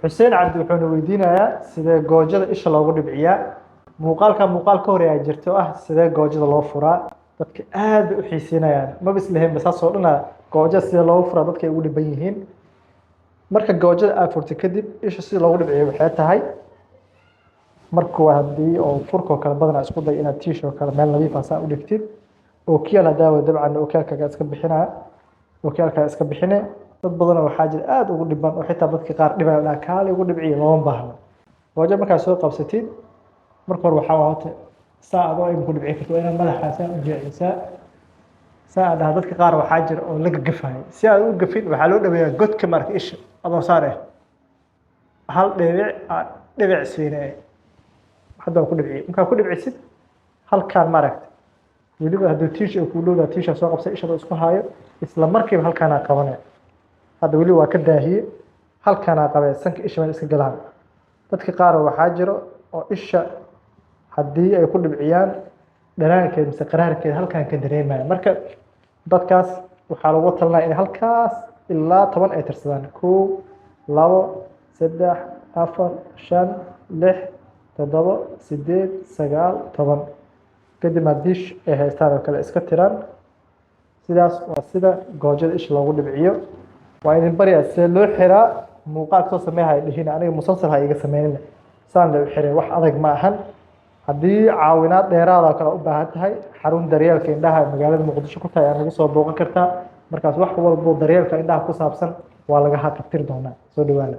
Xuseen Cabdi wuxuuna weydiinayaa sidee goojada isha loogu dhibciyaa. Muuqaalka muuqaal ka horeeyaa jirta oo ah sidee goojada loo furaa. Dadka aad bay u xiiseynayaan, maba islahaynba saas oo dhana goojada sidee loogu furaa dadka ay ugu dhiban yihiin. Marka goojada aad furtay kadib, isha sida loogu dhibciyo waxay tahay: marka waa haddii oo furkoo kale badanaa isku day inaad tissue oo kale meel nadiif ah saa u dhigtid. Ookiyaal haddaa wa dabcan ookiyaalkaaga iska bixinaya, ookiyaalkaaga iska bixine. Dad badanoo waxaa jira aada ugu dhiban oo xitaa dadka qaar dhibaya, dhaha kaali ugu dhibciyo. Looma baahno. Goojo markaad soo qabsatid, marka hore waxaa waa horta saa adoo ima ku dhibci karto, waa inaad madaxa saa u jeecisaa, saa aad dhaha. Dadka qaar waxaa jira oo laga gafayo. Si aad u gafin, waxaa loo dhaweeyaa godka. Marka isha adoo saar eh hal dhibic aad dhibic siine. Hadda waa ku dhibciye. Markaa ku dhibcisid halkaan, maaragta, weliba hadduu tissue ay kuu dhowdaa, tissue soo qabsay, ishadoo isku haayo, isla markiiba halkaanaa qabanaya. Hadda weli waa ka daahiye, halkaanaa qabee, sanka isha meel iska galaan. Dadka qaar waxaa jiro oo isha haddii ay ku dhibciyaan dhanaankeed mise qaraarkeed halkaan ka dareemaya. Marka dadkaas waxaa lagu talinaya inay halkaas ilaa 10 ay tirsadaan: 1, 2, 3, 4, 5, 6, 7, 8, 9, 10. Kadib haddii ay haystaan oo kale iska tiraan. Sidaas waa sida goojada isha loogu dhibciyo. Waa idin baryaa, see loo xiraa muuqaal soo sameeya dhihin, aniga musalsal ha iga sameynina. Saan la u xiray, wax adag ma ahan. Haddii caawinaad dheeraada oo kale u baahan tahay, xarun daryeelka indhaha ee magaalada Muqdisho ku tahay aad nagu soo booqan kartaa. Markaas wax walbo daryeelka indhaha ku saabsan waa laga haqabtiri doonaa. Soo dhawaada.